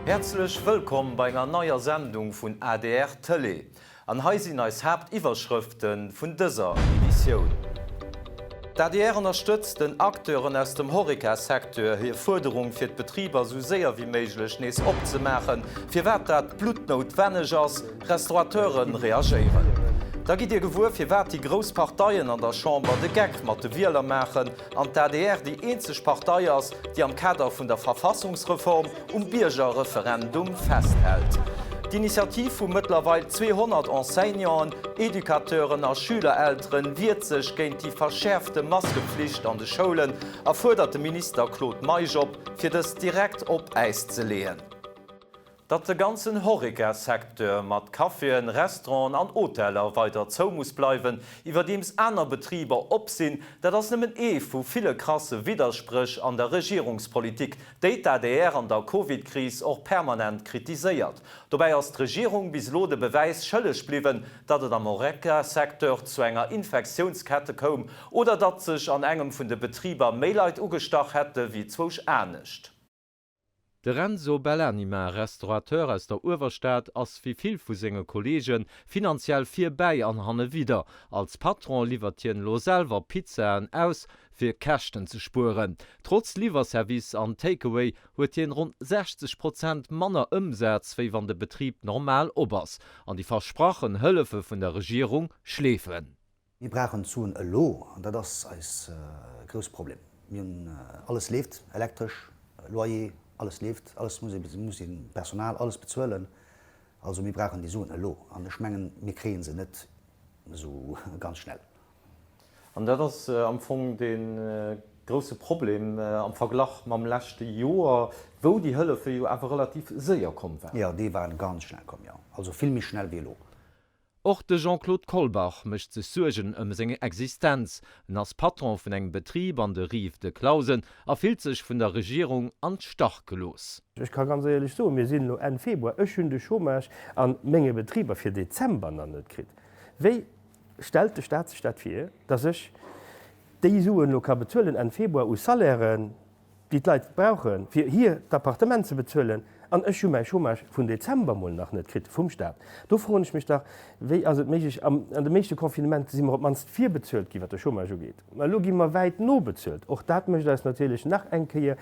Häerzlech wëllkomm bei enger neier Sendung vun adr Tëlee. An hei sinn eis Haaptiwwerschrëfte vun dëser Editioun. D'adr ënnerstëtzt den Acteuren aus dem Horeca-Secteur hir Fuerderung fir d'Betriber sou séier wéi méiglech nees opzemaachen. Firwat dat bluttnoutwenneg ass, Restaurateure reagéieren. Da gitt Dir gewuer firwat déi grouss Parteien an der Chamber de Geck mat de Wieler maachen an d'ADR déi eenzeg Partei ass, déi am Kader vun der Verfassungsreform um Biergerreferendum festhält. D'Initiativ vu mëttlerweil 200 Enseignanten, Educateuren a Schülerelteren wiert sech géint déi verschäerfte Maskepflicht an de Schoulen a fuerdert de Minister Claude Meisch op, fir dës direkt op Äis ze leeën. Datt de ganzen Horeca-Secteur mat Caféen, Restauranten an Hoteller weider zou muss bleiwen, iwwerdeems aner Betriber op sinn, dat ass nëmmen ee vu ville krasse Widderspréch an der Regierungspolitik, déi d'ADR an der Covid-Kris och permanent kritiséiert. Dobäi ass d'Regierung bis elo de Bewäis schëlleg bliwwen, datt et am Horeca-Secteur zu enger Infektiounskette koum oder datt sech an engem vun de Betriber méi Leit ugestach hätte wéi zwousch anescht. De Renzo Bellanima, Restaurateur aus der Uewerstad, ass wéi vill vu senge Kolleege finanziell virbäi an hannewidder. Als Patron liwwert hien elo selwer Pizzaen aus, fir Käschten ze spueren. Trotz Liwwerservice an Takeaway huet hien ronn 60 Prozent manner Ëmsaz, wéi wann de Betrib normal op ass. An déi versprachen Hëllefe vun der Regierung schleefen. Mir brauchen d'Suen elo, an dat ass eis grousse Problem. Mir hunn, alles leeft, Elektresch, Loyer, alles leeft, alles muss ee, muss ee Personal, alles bezuelen. Also mir brauchen déi Suen elo, an ech mengen, mir kréie se net esou ganz schnell. An dat ass am Fong dee grousse Problem am Verglach mam leschte Joer, wou déi Hëllefe jo awer relativ séier komm waren. Jo, déi waren ganz schnell komm, jo. Also vill méi schnell wéi elo. Och de Jean-Claude Kolbach mécht sech Suergen ëm seng Existenz. En ass Patron vun engem Betrib an de Rives de Clausen a fillt sech vun der Regierung an d'Stach gelooss. Ech ka ganz éierlech soen, mir sinn elo Enn Februar, ech hunn de Chômage a menge Betriber fir Dezember nach net kritt. Wéi stellt de Staat sech dat vir, datt ech déi Suen elo ka bezuelen Enn Februar u Salairen, déi d'Leit brauchen, fir hir d'Appartement ze bezuelen, an ech hu mäi Chômage vun Dezember mol nach net kritt vum Staat. Do froen ech mech dach, wéi ass et méiglech, an dem éischte Confinement si mer op d'mannst virbezuelt ginn, wat de Chômage ugeet, mä elo gi mer wäit nobezuelt. Och dat mécht eis natierlech nach eng Kéier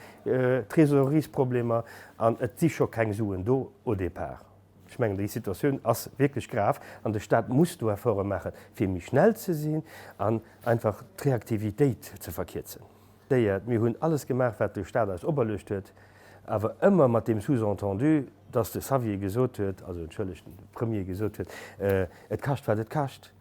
Trésoreriesproblemer an et si scho keng Suen do au départ. Ech mengen, déi Situatioun ass wierklech grav an de Staat muss do Efforte maachen, fir méi schnell ze sinn an einfach d'Reaktivitéit ze verkierzen. Déiert. Mir hunn alles gemaach, wat de Staat eis operluecht huet, awer ëmmer mat deem Sous-entendu, dass de Xavier gesot huet, also entschëllegt, de Premier gesot huet, et kascht, wat et kascht.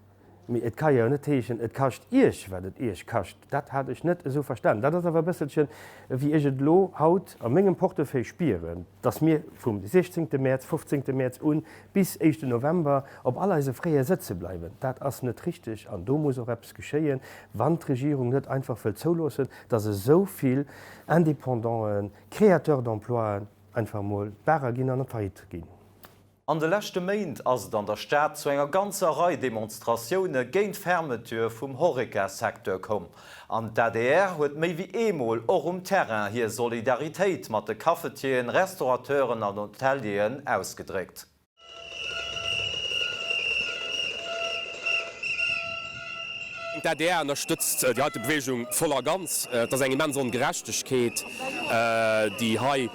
Mee et ka jo net heeschen, et kascht Iech, wat et Iech kascht. Dat hat ech net esou verstanen. Dat ass awer e bësselchen, wéi ech et elo haut a mengem Portefeuille spieren, dass mir vum 16. Mäerz, 15. Mäerz un bis éischten November op all eise Fräe sëtze bleiwen. Dat ass net richteg an do muss och eppes geschéien, wann d'Regierung net einfach wëllt zouloossen, dass esou vill Indépendanten, Créateurs d'emploien einfach emol d'Barer ginn an an d'Faillite ginn. An de leschte Méint ass et an der Stad zu enger ganzer Rei Demonstratioune géint d'Fermeture vum Horeca-Secteur komm. An d'ADR huet méi wéi eemol och um Terrain hir Solidaritéit mat de Cafetieren, Restaurateuren an Hotelieren ausgedréckt. D'ADR ënnerstëtzt déi heite Beweegung voll a ganz. Et ass eng immens Ongerechtegkeet, déi hei,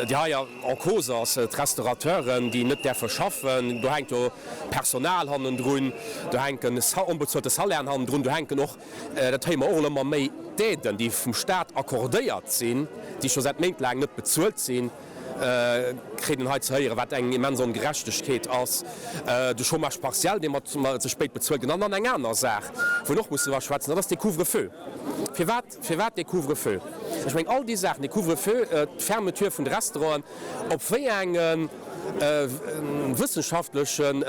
déi hei en cause ass. D'Restaurateuren, déi net däerfe schaffen, do hänkt jo Personal hannendrun, do hänken onbezuelte Salairen hannendrun, do hänken och, dat héiere mer och elo ëmmer méi, d'Aiden, déi vum Staat accordéiert sinn, déi scho säit Méint laang net bezuelt sinn. Kréien hei ze héieren, wat eng immens Ongerechtegkeet ass, de Chômage partiel, dee mat ze spéit bezuelt gëtt. An dann eng aner Saach, wou een och muss driwwer schwätzen, dat ass dee Couvre-feu. Firwat, firwat dee Couvre-feu? Ech mengen, all déi Saachen, dee Couvre-feu, d'Fermeture vun de Restauranten, op wéi enge wëssenschaftlechen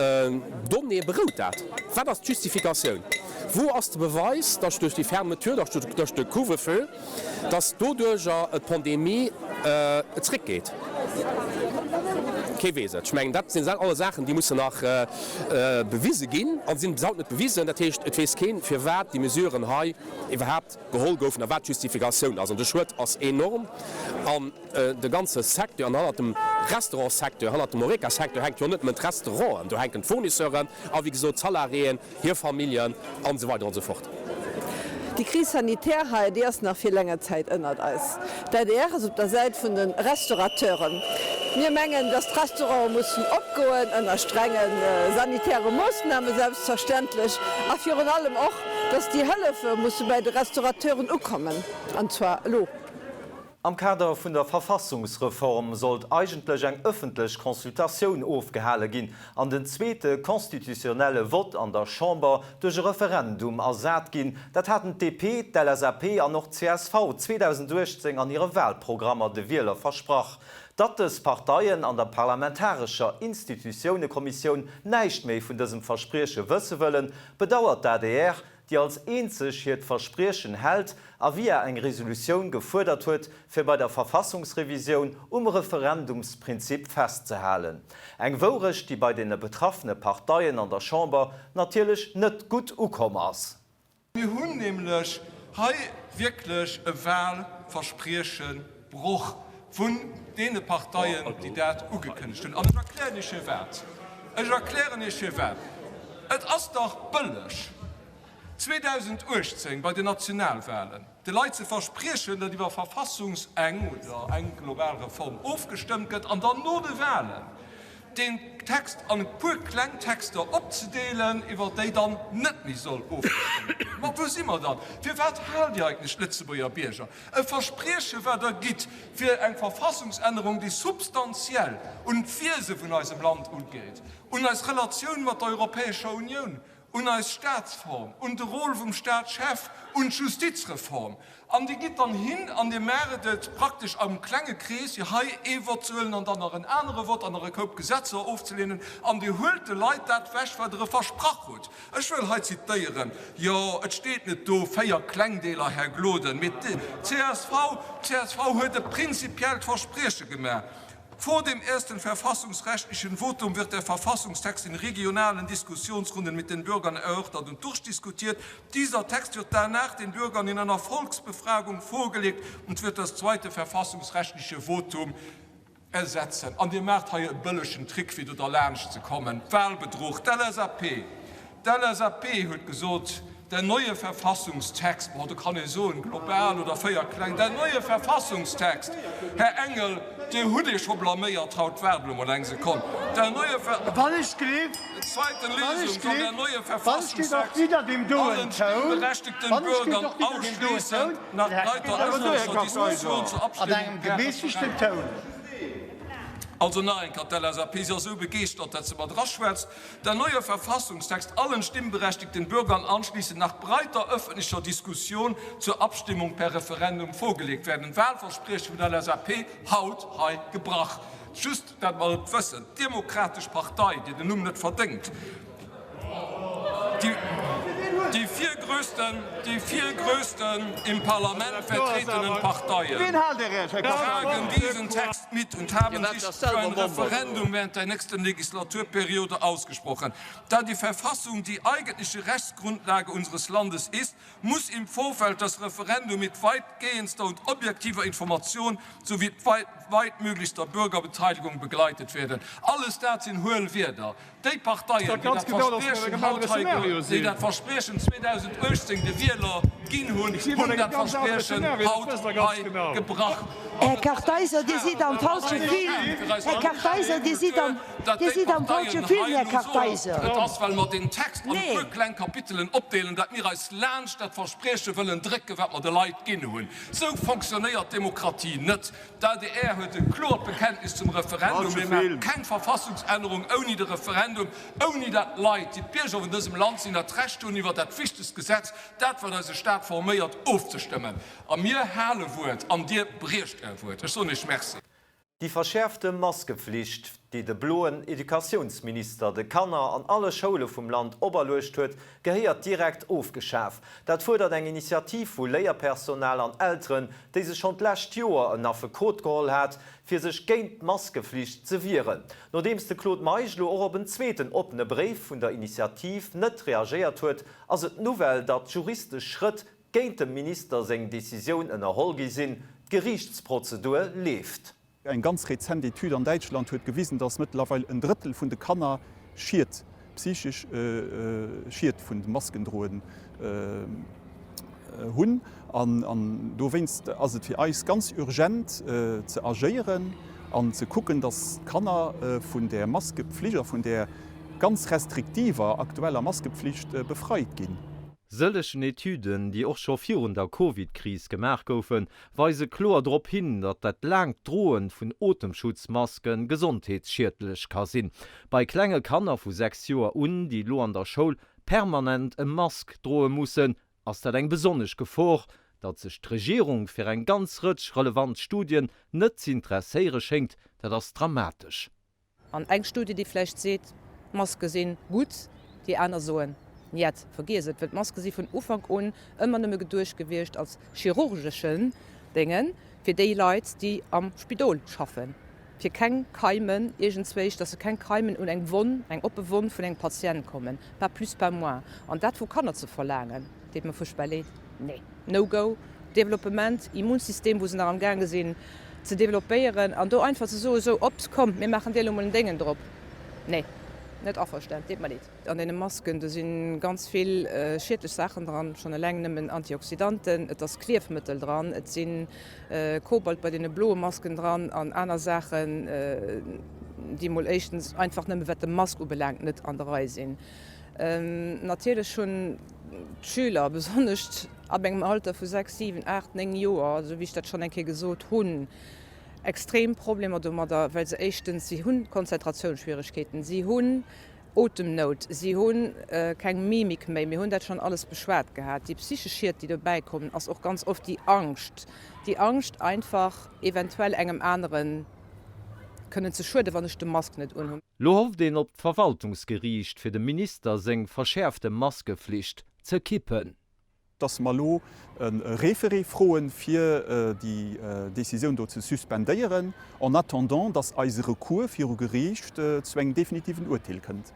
Donnéeë berout dat? Wat ass d'Justifikatioun? Wou ass de Beweis, datt duerch déi Fermeture, datt duerch de Couvre-feu, dass doduerjer d'Pandemie zréckgeet. Kee weess et. Ech mengen, dat sinn alles Saachen, déi mussen nach bewise ginn a sinn bis haut net bewisen. Dat heescht, et weess keen, firwat déi Mesuren hei iwwerhaapt geholl goufen a wat d'Justifikatioun ass. An de Schued ass enorm. An de ganze Secteur, an hannert dem Restaurantssecteur, hannert dem Horeca-Secteur hänkt jo net nëmmen d'Restauranten, do hänken d'Fournisseuren a wéi gesot d'Salariéen, hir Familljen an esou weider an esou fort. Déi Crise sanitaire hei, déi ass nach fir länger Zäit ënnert eis. D'adr ass op der Säit vun de Restaurateuren. Mir mengen, datt d'Restaurante mussen opgoen, ënner strenge sanitäre Moossname selbstverständlech, a virun allem och, datt déi Hëllefe musse bäi de Restaurateuren ukommen, an zwar elo. Am Kader vun der Verfassungsreform sollt eigentlech eng ëffentlech Consultatioun ofgehale ginn an den zweete constitutionnelle Vott an der Chamber duerch e Referendum ersat ginn. Dat haten d'DP, d'LSAP an och d'CSV 2018 an hire Walprogrammer de Wieler versprach. Datt dës Parteien an der parlamentarescher Institutiounekommissioun näischt méi vun dësem Versprieche wësse wëllen, bedauert d'ADR, déi als eenzeg hiert Verspriechen hält a via eng Resolutioun gefuerdert huet, fir bei der Verfassungsrevisioun um Referendumsprinzip festzehalen. Eng Wourecht, déi bei deene betraffene Parteien an der Chamber natierlech net gutt ukomm ass. Mir hunn nämlech hei wierklech e Wahlverspriechenbroch vun deene Parteien, déi dat ugekënnegt hunn. An ech erklären Iech firwat. Ech erklären Iech firwat. Et ass dach bëlleg, 2018 bei den Nationalwahlen de Leit ze verspriechen, datt iwwer Verfassungs eng oder eng global Reform ofgestëmmt gëtt, an dann no de Wahlen deen Text an e puer kleng Texter opzedeelen, iwwer déi dann net méi soll ofgestëmmt ginn. Ma wou si mer dann? Firwat haalt Dir eigentlech d'Lëtzebuerger Bierger e Versprieche wat Der gitt fir eng Verfassungsännerung, déi substantiell un d'Wiese vun eisem Land ugeet, un eis Relatioun mat der Europäescher Unioun, un eis Staatsform, un de Rôle vum Staatschef, un d'Justizreform. An Dir gitt dann hin an Dir maacht et praktesch am klenge Krees, fir hei ee Vott ze huelen an dann nach en anere Vott an nach e Koup Gesetzer ofzelehnen, an Dir huelt de Leit dat wech, wat Der e versprach hutt. Ech wëll hei zitéieren, jo, et steet net do, véier Klengdeeler, Här Gloden, mee d'CSV, d'CSV huet e prinzipiellt Versprieche gemaach, Vor dem ersten verfassungsrechtlichen Votum wird der Verfassungstext in regionalen Diskussionsrunden mit den Bürgern erörtert und durchdiskutiert. Dieser Text wird danach den Bürgern in einer Volksbefragung vorgelegt und wird das zweite verfassungsrechtliche Votum ersetzen. An Dir maacht hei e bëllegen Trick, fir do derlaanscht ze kommen, Wahlbedruch. D'LSAP, d'LSAP huet gesot, Der neue Verfassungstext, bon, do kann ee soen, global oder 4 kleng, der neue Verfassungstext, Här Engel, Dir hutt Iech scho blaméiert haut, waart elo mol eng Sekonn, der neue Ver. Wann ech gleef, Zweiten wann ech Lesung soll der gleef, neue wann ech gleef och Verfassungstext widder deem doen allen Toun, stimmberechtigten wann ech gleef Bürgern och widder deem doen ausschließend Toun, nach den Här breiter Kartheiser öffentlicher Diskussion zur an Abstimmung engem per gemäßigten Referendum. Toun. Also nach eng Kéier, d'LSAP, si ass esou begeeschtert, dat se mat eraschwätzt, Der neue Verfassungstext allen stimmberechtigten Bürgern anschließend nach breiter öffentlicher Diskussion zur Abstimmung per Referendum vorgelegt werden. Wahlversprieche vun der LSAP haut hei gebrach. Just dat mer et wëssen, d'Demokratesch Partei, déi den Numm net verdéngt, déi viergrößten, déi viergrößten im Parlament vertretenen Parteien tragen diesen Text mit und haben sich für ein Referendum während der nächsten Legislaturperiode ausgesprochen. Da die Verfassung die eigentliche Rechtsgrundlage unseres Landes ist, muss im Vorfeld das Referendum mit weitgehendster und objektiver Information sowie weitmöglichster Bürgerbeteiligung begleitet werden. Alles dat sinn huel Wierder. Déi Parteien, déi dat Verspriechen haut hei, déi dat Verspriechen 2018 de Wieler ginn hunn, hunn dat Verspriechen haut hei gebrach. Här Kartheiser, Dir sidd am falsche Film. Här Kartheiser, Dir sidd am, Dir sidd am falsche Film, Här Kartheiser. Et ass, well mer deen Text an e puer kleng Kapitelen opdeelen, dat mir eis laanscht dat Versprieche wëllen drécken, wat mer de Leit ginn hunn. Esou fonctionnéiert Demokratie net. D'adr huet e kloert Bekenntnis zum Referendum. Mir maache keng Verfassungsännerung ouni de Referendum, ouni dat d'Leit, déi d'Bierger vun dësem Land sinn, dat Recht hunn, iwwer dat wichtegst Gesetz, dat wat eise Staat forméiert, ofzestëmmen. A mir hale Wuert an Dir briecht Är Wuert. Ech soen Iech Merci. Déi verschäerfte Maskeflicht, déi de bloen Educatiounsminister de Kanner an alle Schoule vum Land operluecht huet, gehéiert direkt ofgeschaf. Dat fuerdert eng Initiativ vu Léierpersonal an Elteren, déi sech schonn d'lescht Joer en Affekot geholl hat, fir sech géint d'Maskeflicht ze wieren. Nodeems de Claude Meisch elo och op en zweeten oppene Bréif vun der Initiativ net reagéiert huet, ass et d'Nouvelle, datt juristesch Schrëtt géint dem Minister seng Decisioun ënnerholl gi sinn. D'Geriichtsprozedur leeft. Eng ganz rezent Etüd an Däitschland huet gewisen, dass mëttlerweil en Drëttel vun de Kanner Schied, psychesch Schied vun dem Maskendroen hunn. An dowéinst ass et fir eis ganz urgent ze agéieren an ze kucken, dass d'Kanner vun där Maskepflicht a vun där ganz restriktiver aktueller Maskepflicht befreit ginn. Sëllegen Etüden, déi och scho virun der Covid-Kris gemaach goufen, weise kloer drop hin, datt dat laangt Droe vun Otemschutzmaske gesondheetsschiedlech ka sinn. Bei klenge Kanner vu 6 Joer un, déi elo an der Schoul permanent e Mask droe mussen, ass dat eng besonnesch Gefor. Datt sech d'Regierung fir eng ganz Rëtsch relevant Studien net z'interesséiere schéngt, dat ass dramatesch. An eng Studie, déi vläicht seet, d'Maske si gutt, déi aner soen, Njet, vergiess et, well d'Maske si vun Ufank un ëmmer nëmme geduecht gewiescht als chirurgeschen Dénge fir déi Leit, déi am Spidol schaffen, fir keng Keimen iergendzwéich, dass se keng Keimen un eng Wonn, eng oppe Wonn vun engem Patient kommen, pas plus, pas moins. An dat vu Kanner ze verlaangen, deet mer fuerchtbar leed, nee. No go, Developpement, Immunsystem, wou se nach am gaange sinn ze developpéieren, an do einfach ze soen, esou, opps, komm, mir maachen dir elo mol en Déngen drop. Nee, net averstanen, deet mer leed. An deene Masken, do si ganz vill schiedlech Saachen dran, schonn eleng nëmmen Antioxydanten, et ass Kliefmëttel dran, et si Kobalt bei deene bloe Masken dran an aner Saachen, déi mol éischtens einfach nëmme wat de Mask ubelaangt net an der Rei sinn. Natierlech hunn d'Schüler, besonnesch ab engem Alter vu 6, 7, 8, 9 Joer, esou wéi ech dat schonn eng Kéier gesot hunn, extrem Problemer domadder, well se éischtens, si hu Konzentratiounsschwieregkeeten, si hunn Otemnout, si hu keng Mimik méi, mir hunn dat schonn alles beschwat gehat. Déi psychesch Schied, déi dobäi kommen, ass och ganz oft déi Angscht, déi Angscht einfach eventuell engem anere kënnen ze schueden, wann ech de Mask net unhunn. Lo hofft een op d'Verwaltungsgeriicht fir dem Minister seng verschäerfte Maskeflicht ze kippen. Dass mer elo e Référé froen, fir déi Décisioun do ze suspendéieren, en attendant, dass eise Recours viru Geriicht zu engem definitiven Uerteel kënnt.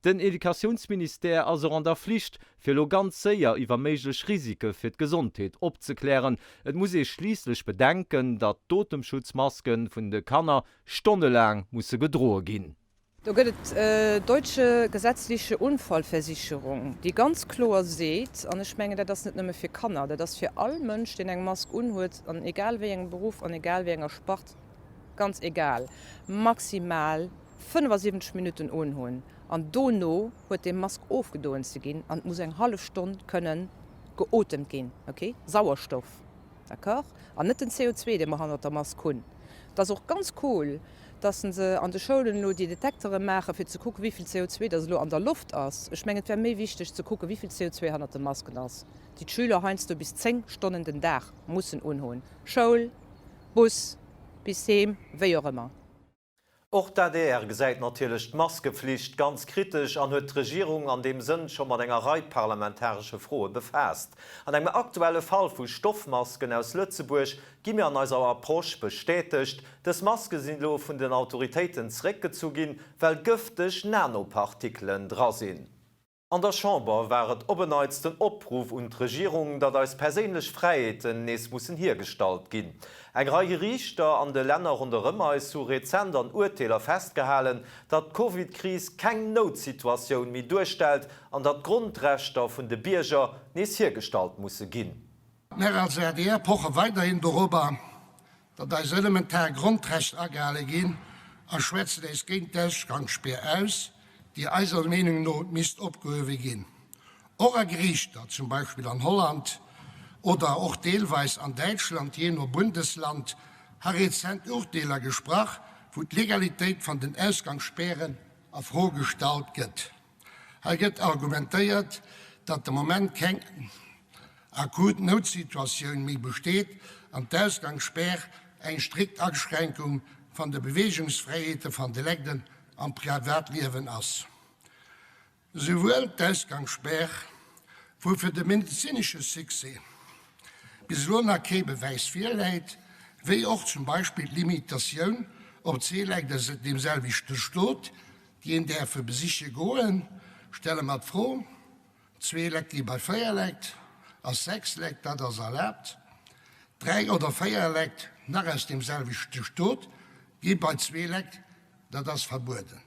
Den Educatiounsministère ass och an der Flicht, fir elo ganz séier iwwer méiglech Risike fir d'Gesondheet opzeklären. Et muss ee schliisslech bedenken, datt d'Otemschutzmaske vun de Kanner stonnelaang musse gedroe ginn. Do gëtt et d'deutsche gesetzliche Unfallversicherung, déi ganz kloer seet, an ech mengen, dat ass net nëmme fir Kanner, dat ass fir all Mënsch, deen eng Mask unhuet, an egal wéi engem Beruff an egal wéi enger Spart, ganz egal, maximal 75 Minutten unhunn an dono huet déi Mask ofgedoen ze ginn an et muss eng hallef Stonn kënnen geotemt ginn, okay, Sauerstoff. D'accord? An net den CO2, dee mer hannert der Mask hunn. Et ass och ganz cool, dass se an de Schoulen elo déi Detektere maachen, fir ze kucken, wéi vill CO2 dass elo an der Loft ass. Ech mengen, et wär méi wichteg ze kucken, wéi vill CO2 hannert de Masken ass, déi d'Schüler heiansdo bis 10 Stonnen den Dag mussen unhunn, Schoul, Bus, bis heem, wéi och ëmmer. Och d'ADR gesäit natierlech d'Maskeflicht ganz kritesch an huet d'Regierung an deem Sënn scho mat enger Rei parlamentaresche Froe befaasst. An engem aktuelle Fall vu Stoffmasken aus Lëtzebuerg gi mir an eiser Approche bestätegt. Dës Maske sinn elo vun den Autoritéiten zeréckgezu ginn, well gëfteg Nanopartikelen dra sinn. An der Chamber war et op en Neits den Opruff un d'Regierung, datt eis perséinlech Fräiheeten nees mussen hiergestallt ginn. Eng Rei Geriichter an de Länner ronderëm eis hu rezent an Urteeler festgehalen, datt d'Covid-Kris keng Noutsituatioun méi duerstellt an datt d'Grondrechter vun de Bierger nees hiergestallt musse ginn. Mär als adr poche weiderhin dorobber, datt eis elementar Grondrechter agehale ginn a schwätzen äis géint d'Ausgangsspäer aus, déi eiser Meenung no misst opgehuewe ginn. Och a Geriichter, zum Beispill an Holland oder och deelweis an Däitschland, jee no Bundesland, ha rezent Urteeler gesprach, wou d'Legalitéit van den Ausgangsspären a Fro gestallt gëtt. Hei gëtt argumentéiert, datt de Moment keng akut Noutsituatioun méi besteet an d'Ausgangsspär eng strikt Aschränkung. van de Beweegungsfräiheete van de Legden am Privatliewen ass. Souwuel d'Ausgangsspär, wou fir de medezinesche Succès bis elo nach kee Bewäis virläit, wéi och zum Beispill d'Limitatioun op Zeeläit aus deem selwechte Stot, déi een däerfe besiche goen, stelle mer d'Fro, Zwee Lekt gi bei 4 Lekt, ass 6 Lekt, dat ass erlaabt. 3 oder 4 Lekt, nach aus deem selwechte Stot, gi bei zwee Lekt, dat ass verbueden.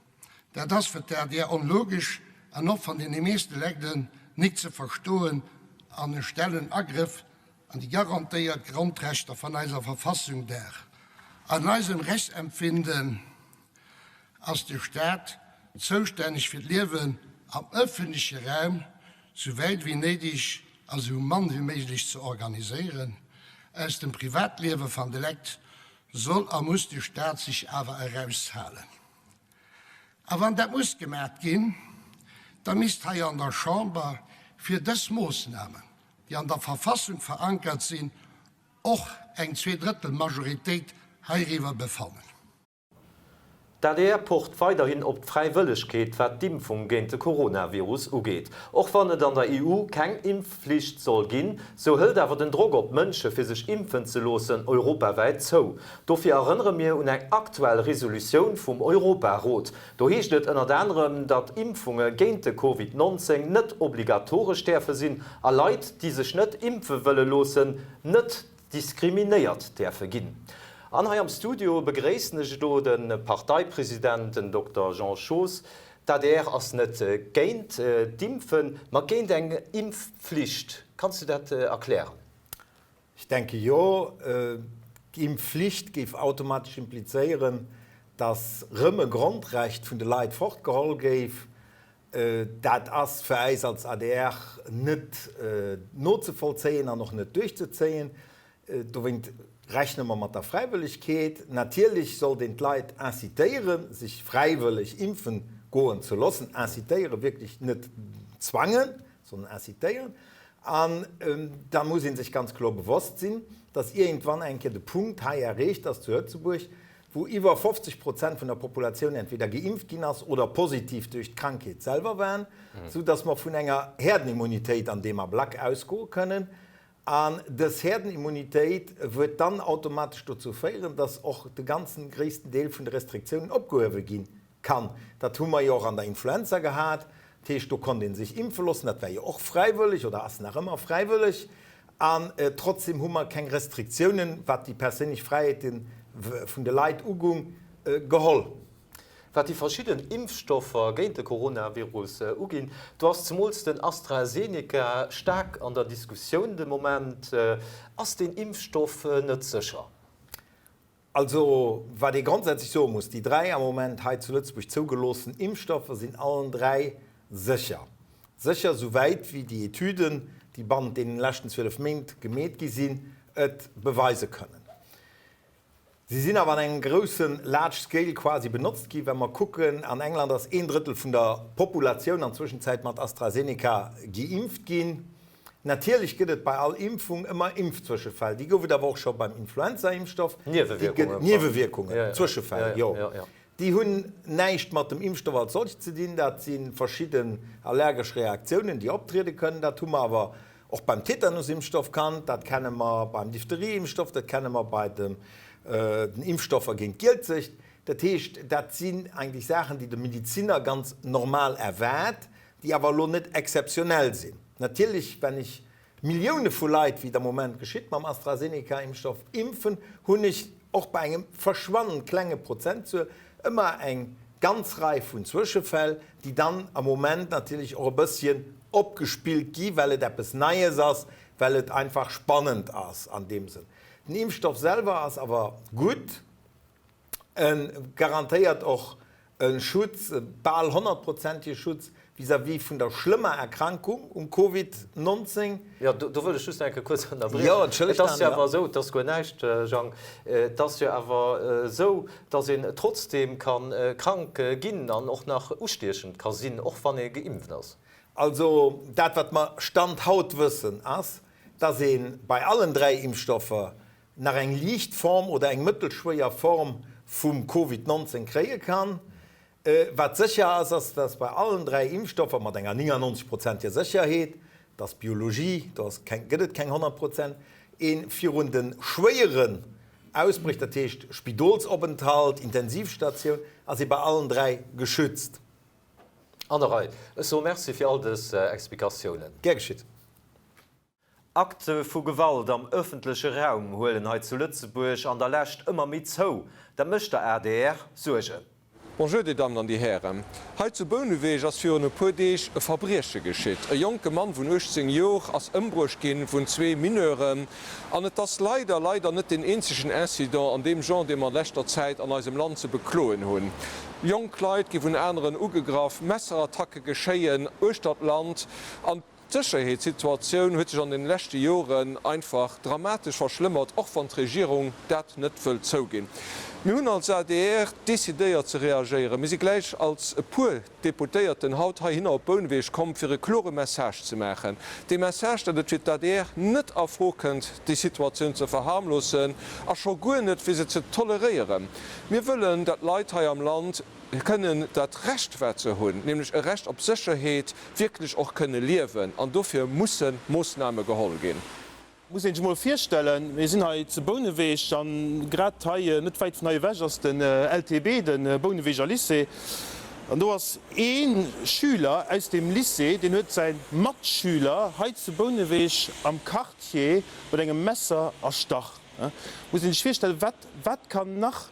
Dat ass fir d'ADR onlogesch an och van deene meeste Lekten nik ze verstoen an e stellen Agrëff an déi garantéiert Grondrechter van eiser Verfassung dar. An eisem Rechtsempfinden ass de Staat zoustänneg fir d'Liewen am ëffentleche Raum sou wäit wéi néideg a sou mann wéi méiglech ze organiséieren. Aus dem Privatliewe van de Lekt soll a muss de Staat sech awer eraushalen. A wann dat muss gemaacht ginn, da misst hei an der Chamber fir dës Moossnamen, déi an der Verfassung verankert sinn, och eng Zweedrëttelmajoritéit heiriwwer befannen. D'adr pocht weiderhin op d'Fräiwëllegkeet, wat d'Impfung géint de Coronavirus ugeet. Och wann et an der EU keng Impfflicht soll ginn, sou hëlt awer den Drock op d'Mënsche fir sech impfen ze loossen europawäit zou. Dofir erënnere mir un eng aktuell Resolutioun vum Europarot. Do heescht et ënnert anerem, datt Impfunge géint de Covid 19 net obligatoresch däerfe sinn a Leit, déi sech net impfe wëlle loossen, net diskriminéiert däerfe ginn. An hei am Studio begréissen ech elo de Parteipresident, den Dokter Jean Schoos. D'adr ass net géint d'Impfen, ma géint eng Impfflicht. Kanns du dat erklären? Ech denke jo. D'Impfflicht géif automatesch implizéieren, datt rëm e Grondrecht vun de Leit fortgeholl géif. Dat ass fir äis als adr net nozevollzéien an och net duerchzezéien. Dowéint rechne mer mat der Fräiwëllegkeet. Natierlech sollt een d'Leit incitéieren, sech fräiwëlleg impfen goen ze loossen. Incitéieren, wierklech net zwangen, sondern incitéieren. An da muss ee sech ganz kloer bewosst sinn, dass iergendwann eng Kéier de Punkt hei erreecht ass zu Lëtzebuerg, wou iwwer 50 Prozent vun der Populatioun entweder geimpft ginn ass oder positiv duerch d'Krankheet selwer waren, sou dass mer vun enger Herdenimmunitéit an deem Ablack ausgoe kënnen. An dës Herdenimmunitéit wuert dann automatesch dozou féieren, dass och de ganzen gréissten Deel vun de Restriktiounen opgehuewe gi kann. Dat hu mer jo och an der Influenza gehat. Dat heescht, do konnt ee sech impfe loossen, dat war jo och fräiwëlleg oder ass nach ëmmer fräiwëlleg. An trotzdem hu mer keng Restriktiounen, wat déi perséinlech Fräiheete vun de Leit ugung, geholl. Wat déi verschidden Impfstoffer géint de Coronavirus uginn, do ass zemools den AstraZeneca staark an der Diskussioun de Moment. Ass deen Impfstoff net sécher? Also, wat ee grondsätzlech soe muss, déi 3 am Moment hei zu Lëtzebuerg zougeloossen Impfstoffer sinn allen 3 sécher. Sécher esouwäit wéi déi Etüden, déi bannent deenen leschten 12 Méint gemeet gi sinn, et beweise kënnen. Si sinn awer an engem grousse large scale quasi benotzt gi. Wa mer kucken, an England ass een Drëttel vun der Populatioun an Zwëschenzäit mat AstraZeneca geimpft ginn. Natierlech gëtt et bei all Impfung ëmmer Impfzwëschefäll. Déi gouf et awer och scho beim Influenza-Impfstoff. Niewewierkungen. Niewewierkungen, Zwëschefäll, jo. Déi hunn näischt mat dem Impfstoff als solch ze dinn. Dat si verschidden allergesch Reaktiounen, déi optriede kënnen. Dat hu mer awer och beim Tetanusimpfstoff kannt, dat kenne mer beim Diphtherie-Impfstoff, dat kenne mer bei den Impfstoffer géint d'Gielzecht. Dat heescht, dat sinn eigentlech Saachen, déi de Mediziner ganz normal erwaart, déi awer elo net exzeptionell sinn. Natierlech, wenn ech Millioune vu Leit, wéi et am Moment geschitt mam AstraZeneca-Impfstoff, impfen, hunn ech och bei engem verschwannend klenge Prozentzuel ëmmer eng ganz Rei vun Zwëschefäll, déi dann am Moment natierlech och e bësschen opgespillt gi well et eppes Neies ass, well et einfach spannend ass an deem Sënn. Den Impfstoff selwer ass awer gutt. E garantéiert och e Schutz, e bal honnertprozentige Schutz vis-à-vis vun der schlëmmer Erkrankung um Covid 19. Jo, do wëll ech just eng Kéier kuerz ënnerbriechen. Jo, entschëllegt, Et ass jo awer esou, et ass guer näischt, Jang, et ass jo awer esou, datt een trotzdeem ka krank ginn an och nach ustiechend ka sinn, och wann ee geimpft ass. Also dat, wat mer Stand haut wëssen, ass, datt ee bei allen 3 Impfstoffer nach eng liicht Form oder eng mëttelschwéier Form vum Covid 19 kréie kann. Wat sécher ass, ass, dass bei allen 3 Impfstoffer mat enger 99 prozentiger Sécherheet, dat ass Biologie, do ass keng, gëtt et keng 100 Prozent, ee virun de schwéieren Ausbréch, dat heescht Spidolsopenthalt, Intensivstatioun, ass ee bei allen 3 geschützt. An der Rei. Ech soe Merci fir all dës Explikatiounen. Gär geschitt. Akte vu Gewalt am ëffentleche Raum huelen hei zu Lëtzebuerg an der Lescht ëmmer méi zou. Dat mécht der adr Suergen. Bonjour Dir Dammen an Dir Hären. Hei zu Bouneweg ass virun e puer Deeg e Verbrieche geschitt. E jonke Mann vun 18 Jor ass ëmbruecht ginn vun zwee Mineuren. An et ass leider, leider net deen eenzegen Incident an deem Genre, dee mer an leschter Zäit an eisem Land ze bekloen hunn. Jonk Leit gi vun aneren ugegraff, Messerattacke geschéien uechter d'Land an. D'Sécherheetssituatioun huet sech an den leschte Joren einfach dramatesch verschlëmmert, och wann d'Regierung dat net wëllt zouginn. Mir hunn als adr decidéiert ze reagéieren. Mir si gläich als e puer Deputéierten haut heihinner op Bouneweg komm, fir e klore Message ze maachen. Dee Message, datt et fir d'ADR net a Fro kënnt, déi Situatioun ze verharmlosen a scho guer net, fir se ze toleréieren. Mir wëllen, datt d'Leit hei am Land kënnen dat Recht, wat se hunn, nämlech e Recht op Sécherheet, wierklech och kënne liewen. An dofir musse Moossname geholl ginn. Muss een sech mol virstellen, mir sinn hei zu Bouneweg an grad hei, net wäit vun hei ewech ass den LTB, de Bouneweger Lycée. An do ass ee Schüler aus deem Lycée, deen huet säi Matschüler hei zu Bouneweg am Quartier mat engem Messer erstach. Muss een sech virstellen, wat, wat kann nach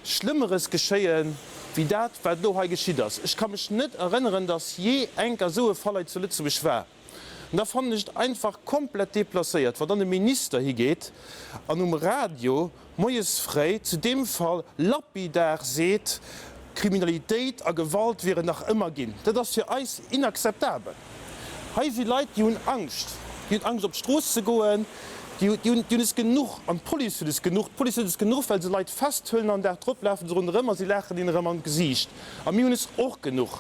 Schlëmmeres geschéien, wéi dat, wat elo hei geschitt ass. Ech ka mech net erënneren, datt jee enker esou e Fall hei zu Lëtzebuerg war. An da fannen ech et einfach komplett deplacéiert, wann dann e Minister higeet an um Radio moies fréi zu deem Fall lapidar seet, Kriminalitéit a Gewalt wieren nach ëmmer ginn. Dat ass fir eis inakzeptabel. Hei si Leit, déi hunn Angscht. Déi hunn Angscht op d'Strooss ze goen. Déi hunn, déi hunn es genuch. An d'Police huet es genuch. D'Police huet es genuch, well se Leit festhuelen an den Dag drop lafe se ronderëm a si laachen hinnen erëm an d'Gesiicht. A mir hunn es och genuch.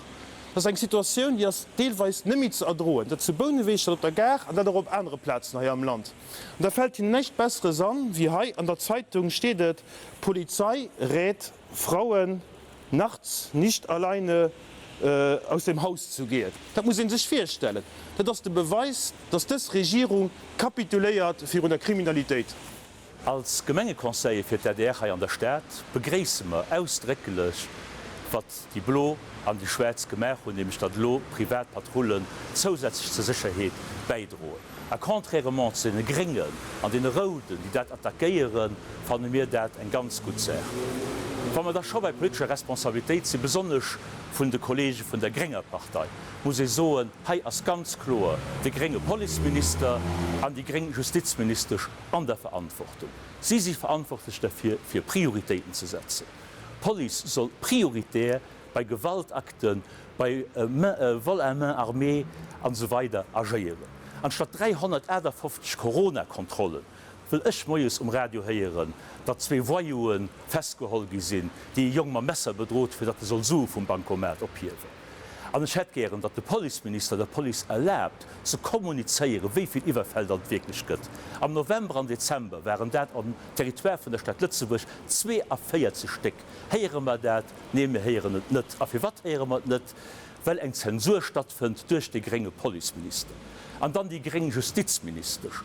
Dat ass eng Situatioun, déi ass deelweis net méi ze erdroen. Dat zu Bouneweg, dat op der Gare an dat och op anere Plazen hei am Land. An da fält hinnen näischt Besseres an, wéi hei an der Zeitung steet et, Polizei rät Frauen nachts nicht alleine aus dem Haus zu gehen. Dat muss ee sech virstellen. Dat ass de Beweis, dass dës Regierung kapituléiert virun der Kriminalitéit. Als Gemengeconseiller fir d'ADR hei an der Stad begréisse mer ausdrécklech, wat déi Blo an déi Schwaarz gemaach hunn, nämlech datt elo privat Patrullen zousätzlech zur Sécherheet bäidroen. A contrairement zu deene Gréngen an deene Rouden, déi dat attackéieren, fanne mir dat eng ganz gutt Saach. Wa mer da scho bei politescher Responsabilitéit sinn, besonnesch vun de Kollege vun der grénger Partei, muss ee soen, hei ass ganz kloer de grénge Policeminister an déi gréng Justizministesch an der Verantwortung. Si si verantwortlech derfir, fir Prioritéiten ze setzen. D'Police soll prioritär bei Gewaltakten, bei Vol à main armée an esou weider agéieren. Anstatt 358 Corona-Kontrollen wëll ech moies um Radio héieren, datt zwee Voyouen festgeholl gi sinn, déi e Jong mam Messer bedrot, fir datt e soll Sue vum Bancomat ophiewen. An ech hätt gären, datt de Policeminister der Police erlaabt, ze kommunizéieren, wéi vill Iwwerfäll datt et wierklech gëtt. Am November an Dezember waren dat am Territoire vun der Stad Lëtzebuerg 42 Stéck. Héiere mer dat? Nee, mir héieren et net. A firwat héiere mer et net? Well eng Zensur stattfënnt duerch de grénge Policeminister. An dann déi gréng Justizministesch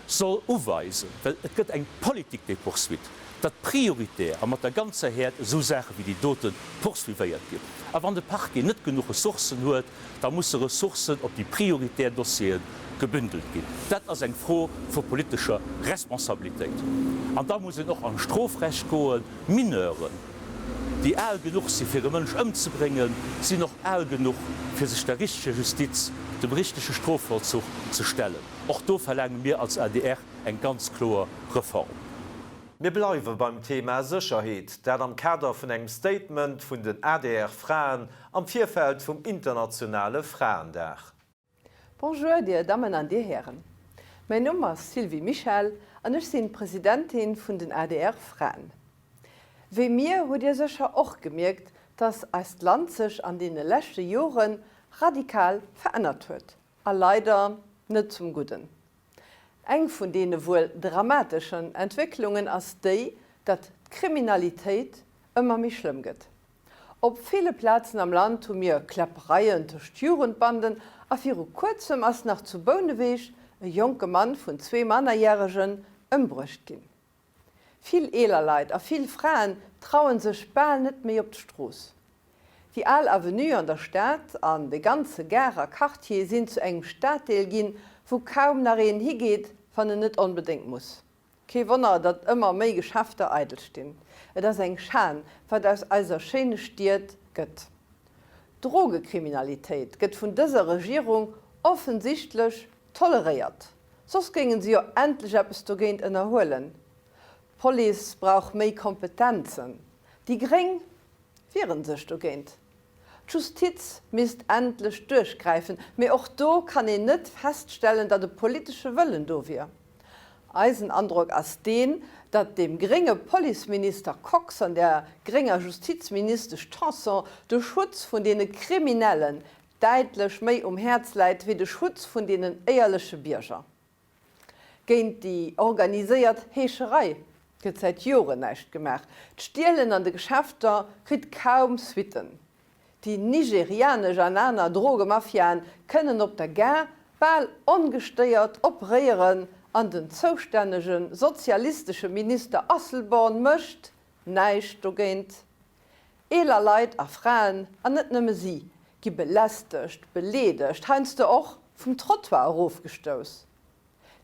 soll uweisen, well et gëtt eng Politique des poursuites, datt prioritär a mat der ganzer Häert esou Saache wéi déi dote poursuivéiert ginn. A wann de Parquet net genuch Ressourcen huet, da musse Ressourcen op déi prioritär Dossiere gebündelt ginn. Dat ass eng Fro vu politescher Responsabilitéit. An da muss een och an d'Strofrecht goen. Mineuren, déi al genuch si fir e Mënsch ëmzebréngen, sinn och al genuch fir sech der richteger Justiz, dem richtege Strofvollzuch ze stellen. Och do verlaange mir als adr eng ganz kloer Reform. Mir bleiwe beim Thema Sécherheet, dat am Kader vun engem Statement vun den ADR-Fraen am Virfeld vum internationale Fraendag. Bonjour dir Dammen an dir Hären. Mäin Numm ass Sylvie Mischel an ech sinn d'Presidentin vun den adr Fraen. Wéi mir hutt dir sécher och gemierkt, dass eist Land sech an deene leschte Jore radikal verännert huet, a leider net zum Gudden. Eng vun deene wuel dramateschen Entwécklungen ass déi, datt d'Kriminalitéit. ëmmer méi schlëmm gëtt. Op ville Plazen am Land hu mir Kläppereien tëscht Jugendbanden a viru kuerzem ass nach zu Bouneweg e jonke Mann vun zwee Mannerjäregen ëmbruecht ginn. Vill eeler Leit a vill Fraen trauen sech bal net méi op d'Strooss. Déi al Avenue an der Stad an de ganze Garer Quartier sinn zu engem Staddeel ginn, wou kaum nach een higeet, wann en net onbedéngt muss. Kee Wonner, datt ëmmer méi Geschäfter eidel stinn. Et ass eng Schan, wat aus eiser schéine Stied gëtt. D'Drogekriminalitéit gëtt vun dëser Regierung offensichtlech toleréiert. Soss géingen se jo endlech eppes dogéint ënnerhuelen. D'Police brauch méi Kompetenzen. Déi Gréng wieren sech dogéint. D'Justiz misst endlech duerchgräifen, mee och do kann een net feststellen, datt e politesche Wëllen do wier. Eisen Androck ass deen, datt dem grénge Policeminister Kox an der grénger Justizministesch Tanson de Schutz vun deene Kriminellen däitlech méi um Häerz läit wéi de Schutz vun deenen éierleche Bierger. Géint déi organiséiert Heescherei gëtt säit Joren näischt gemaach. D'Stielen an de Geschäfter kritt kaum Suitten. Déi nigerianesch an aner Drogemafiaen kënnen op der Gare bal ongestéiert operéieren an den zoustännege sozialistesche Minister Asselborn mécht näischt dogéint. Eeler Leit a Fraen, an net nëmme si, gi belästegt, beleedegt, heiansdo och vum Trottoir erofgestouss.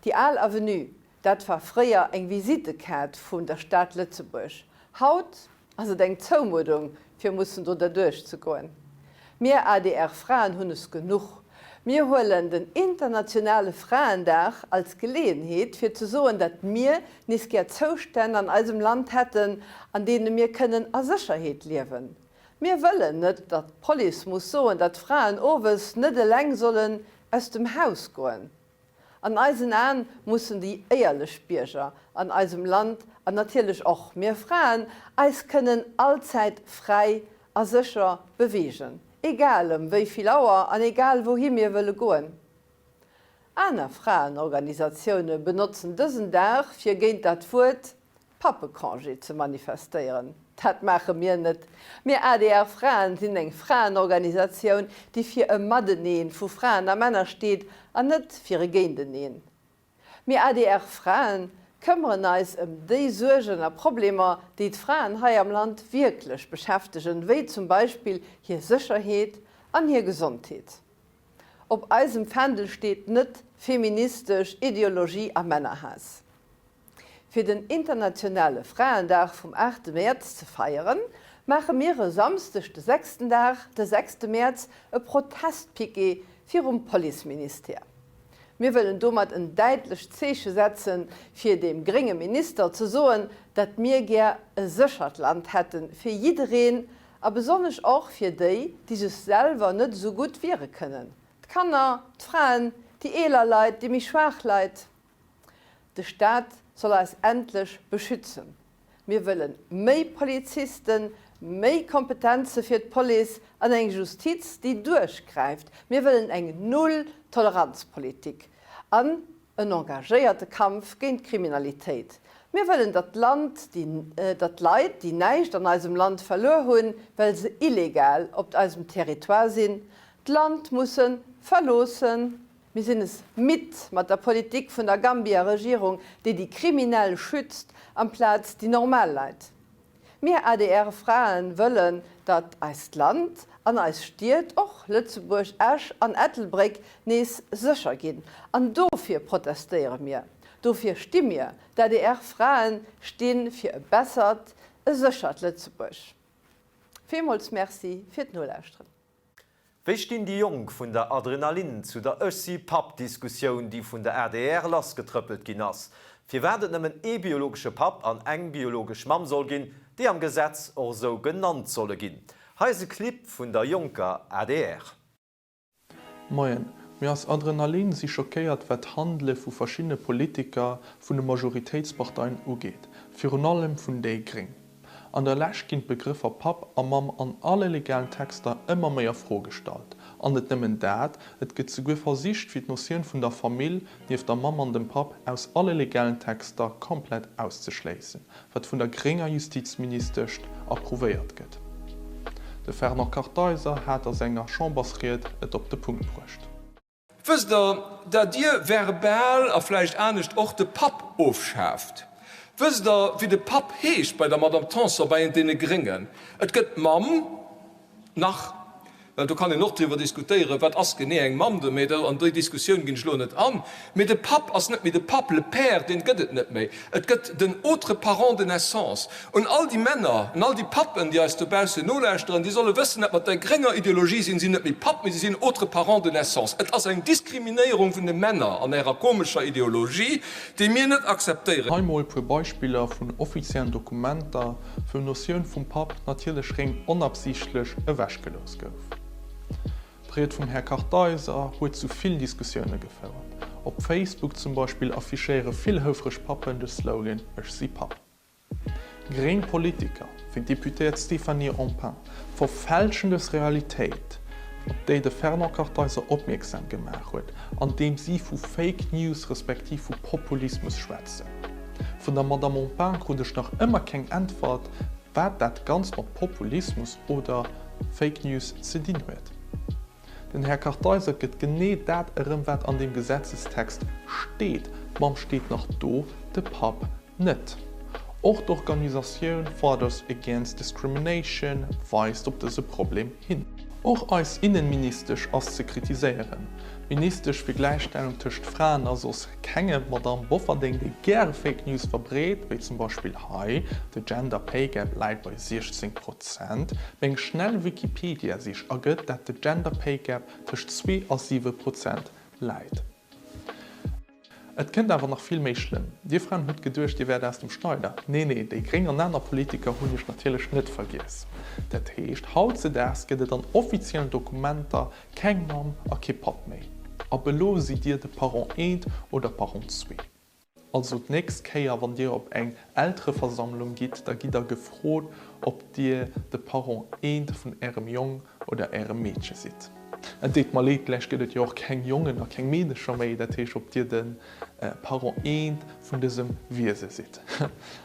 Déi al Avenue, dat war fréier eng Visittekaart vun der Stad Lëtzebuerg. Haut ass et eng Zoumuddung, fir mussen do derduerch ze goen. Mir ADR-Fraen hunn es genuch. Mir huelen den internationale Fraendag als Geleeënheet, fir ze soen, datt mir nees gär Zoustänn an eisem Land hätten, an deene mir kënnen a Sécherheet liewen. Mir wëllen net, datt d'Police muss soen, datt Fraen owes net eleng sollen aus dem Haus goen. An eisen Aen mussen déi éierlech Bierger an eisem Land, an natierlech och mir Fraen, eis kënnen allzäit fräi a sécher beweegen, egal ëm wéi vill Auer an egal wouhi mir wëlle goen. Aner Fraenorganisatioune benotzen dësen Dag fir géint dat Wuert Pappecongé ze manifestéieren. Dat maache mir net. Mir adr Fraen sinn eng Fraenorganisatioun, déi fir e Mateneen vu Fraen a Männer steet an net fir e Géinteneen. Mir adr Fraen këmmeren eis ëm déi Suergen a Problemer, déi d'Fraen hei am Land wierklech beschäftegen, wéi zum Beispill hir Sécherheet an hir Gesondheet. Op eisem Fändel steet net feministesch Ideologie a Männerhaass. Fir den internationale Fraendag vum 8 Mäerz ze feieren, maache mir e Samsdeg de sechsten Dag, de sechste Mäerz, e Protestpiquet virum Policeministère. Mir wëllen domat en däitlecht Zeeche setzen, fir deem grénge Minister ze soen, datt mir gär e séchert Land hätte fir jiddereen a besonnesch och fir déi, déi sech selwer net esou gutt wiere kënnen, d'Kanner, d'Fraen, déi eeler Leit, déi méi schwaach Leit. De Staat soll eis endlech beschützen. Mir wëllen méi Polizisten, méi Kompetenze fir d'Police an eng Justiz, déi duerchgräift. Mir wëllen eng Null-Toleranz-Politik an en engagéierte Kampf géint d'Kriminalitéit. Mir wëllen, datt d'Land, datt d'Leit, déi näischt an eisem Land verluer hunn, well se illegal op eisem Territoire sinn, d'Land musse verloossen. Mir sinn es midd mat der Politik vun der Gambia-Regierung, déi déi Kriminell schützt amplaz déi normal Leit. Mir ADR-Fraen wëllen, datt eist Land an eis Stied, och Lëtzebuerg, Esch an Ettelbréck, nees sécher ginn. An dofir protestéiere mir. Dofir sti mir. D'ADR-Fraen sti fir e bessert, e séchert Lëtzebuerg. Villmools Merci fir d'Nolauschteren. Wéi stinn déi Jonk vun der Adrenalin zu der Ech si Papp-Diskussioun, déi vun der adr lassgetrëppelt ginn ass? Firwat et nëmmen ee biologesche Papp an eng biologesch Mamm soll ginn, déi am Gesetz och esou genannt solle ginn? Hei ass e Clip vun der jonker adr. Moien, mir als Adrenalin si schockéiert wat d'Handele vu verschiddene Politiker vun de Majoritéitsparteien ugeet, virun allem vun déi Gréng. An der Lescht ginn d'Begrëffer Papp a Mamm an alle legalen Texter ëmmer méi a Fro gestallt. An net nëmmen dat, et gëtt souguer versicht fir d'Notioun vun der Famill, nieft der Mamm an dem Papp, aus alle legalen Texter komplett auszeschléissen, wat vun der grénger Justizministescht approuvéiert gëtt. De Fernand Kartheiser hat a senger Chambersried et op de Punkt bruecht. Wësst Der, dat Dir verbal a vläicht anescht och de Papp ofschaaft? Wësst Der, wéi de Papp heescht bei der Madame Tanson, bei deene Gréngen? Et gëtt d'Mamm nach, well do kann een och driwwer diskutéieren, wat ass genee eng Mamm, mee an déi Diskussioun ginn ech elo net an. Mee de Papp ass net méi de Papp, le père, deen gëtt et net méi. Et gëtt den autre parent de naissance. Un all déi Männer, un all déi Pappen, déi eis dobaussen nolauschteren, déi solle wëssen, dat mat der grénger Ideologie sinn si net méi Papp, mee si sinn autre parent de naissance. Et ass eng Diskriminéierung vun de Männer an ärer komescher Ideologie, déi mir net akzeptéieren. Hei mol puer Beispiller vun offiziellen Dokumenter, wou Notioun vum Papp natierlech réng onabsiichtlech ewechgelooss gouf. D'Ried vum Här Kartheiser huet zu vill Diskussioune gefouert. Op Facebook zum Beispill affichéiere vill houfreg Pappen de Slogan Ech si Papp. Gréng Politiker, wéi d'Deputéiert Stéphanie Empain, verfälschen dës Realitéit, op déi de Fernand Kartheiser opmierksam gemaach huet, andeem si vu Fake News respektiv vu Populismus schwätzen. Vun der Madame Empain krut ech nach ëmmer keng Äntwert, wat dat Ganzt mat Populismus oder Fake News ze dinn huet. Den Här Kartheiser gëtt genee dat erëm, wat an deem Gesetzestext steet. D'Mamm steet nach do, de Papp net. Och d'Organisatioun Fathers Against Discrimination weist op dëse Problem hin. Och eis Innenministesch ass ze kritiséieren. D'Ministesch fir Gläichstellung tëscht Fraen a soss kengem, d'Madamm Bofferding, déi gäre Fake News verbreet, wéi zum Beispill hei, de Gender Pay Gap läit bei 16 Prozent. Meng schnell Wikipedia-Sich ergëtt, dat de Gender Pay Gap tëscht 2 a 7 Prozent läit. Et kënnt awer nach vill méi schlëmm. Dir Fraen hutt geduecht, Dir wäert aus dem Schneider. Nee, nee, déi gréng an aner Politiker hunn Iech natierlech net vergiess. Dat heescht, hautzedaags gëtt et an offiziellen Dokumenter keng Mamm a kee Papp méi. Ab elo sidd Dir de Parent eent oder Parent zwee. Also d'nächst Kéier wann Dir op eng Eltereversammlung gitt, da gitt der gefrot, ob Dir de Parent eent vun Ärem Jong oder Ärem Meedche sidd. Et deet mer leed, gläich gëtt et jo och keng Jongen a keng Meedecher méi, dat heescht ob Dir de Parent eent vun dësem Wiese sidd.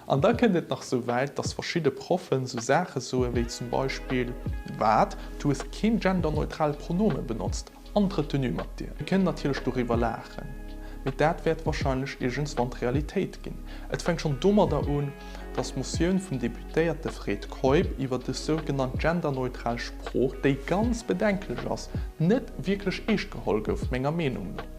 An da kënnt et nach sou wäit, dass verschidde Proffen sou Saache soe wéi zum Beispill, Wat, du hues keen genderneutrale Pronome benotzt? Entretenue mat dir. Mir kënnen natierlech doriwwer laachen, mee dat wäert wahrscheinlech iergendswann d'Realitéit ginn. Et fänkt schonn domadder un, dass d'Motioun vum Deputéierte Fred Keup iwwer dës sougenannt genderneutral Sprooch, déi ganz bedenklech ass, net wierklech eescht geholl gouf, menger Meenung no.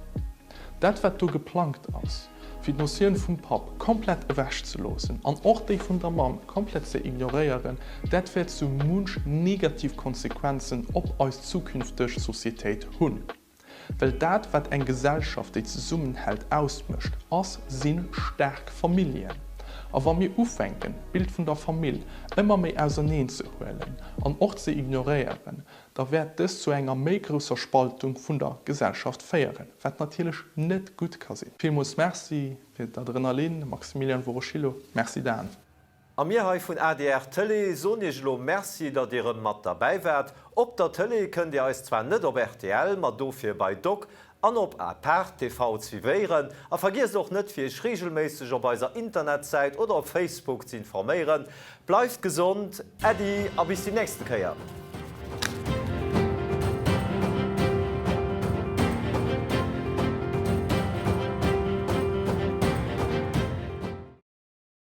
Dat wat do geplangt ass, fir d'Notioun vum Papp komplett ewech ze loossen an och déi vun der Mamm komplett ze ignoréieren, dat wäert sou munch negativ Konsequenzen op eis zukünfteg Societéit hunn. Well dat wat eng Gesellschaft déi zesummenhält ausmécht, ass, si staark Familljen. A wa mir ufänken d'Bild vun der Famill ëmmer méi auserneen ze huelen an och ze ignoréieren, da wäert dëst zu enger méi grousser Spaltung vun der Gesellschaft féieren, wat natierlech net gutt ka sinn. Villmools Merci fir d'Adrenalin, Maximilian Woroszylo. Merci Dan. A mir hei vun adr Tëlee soen Iech elo Merci, datt Dir erëm mat derbäi waart. Op der Tëlee kënnt Dir eis zwar net op rtl, ma dofir bei Doc an op Apart TV suivéieren. A vergiesst och net fir iech regelméisseg op eiser Internetsäit oder op Facebook ze informéieren. Bleift gesond, Äddi a bis déi nächste Kéier.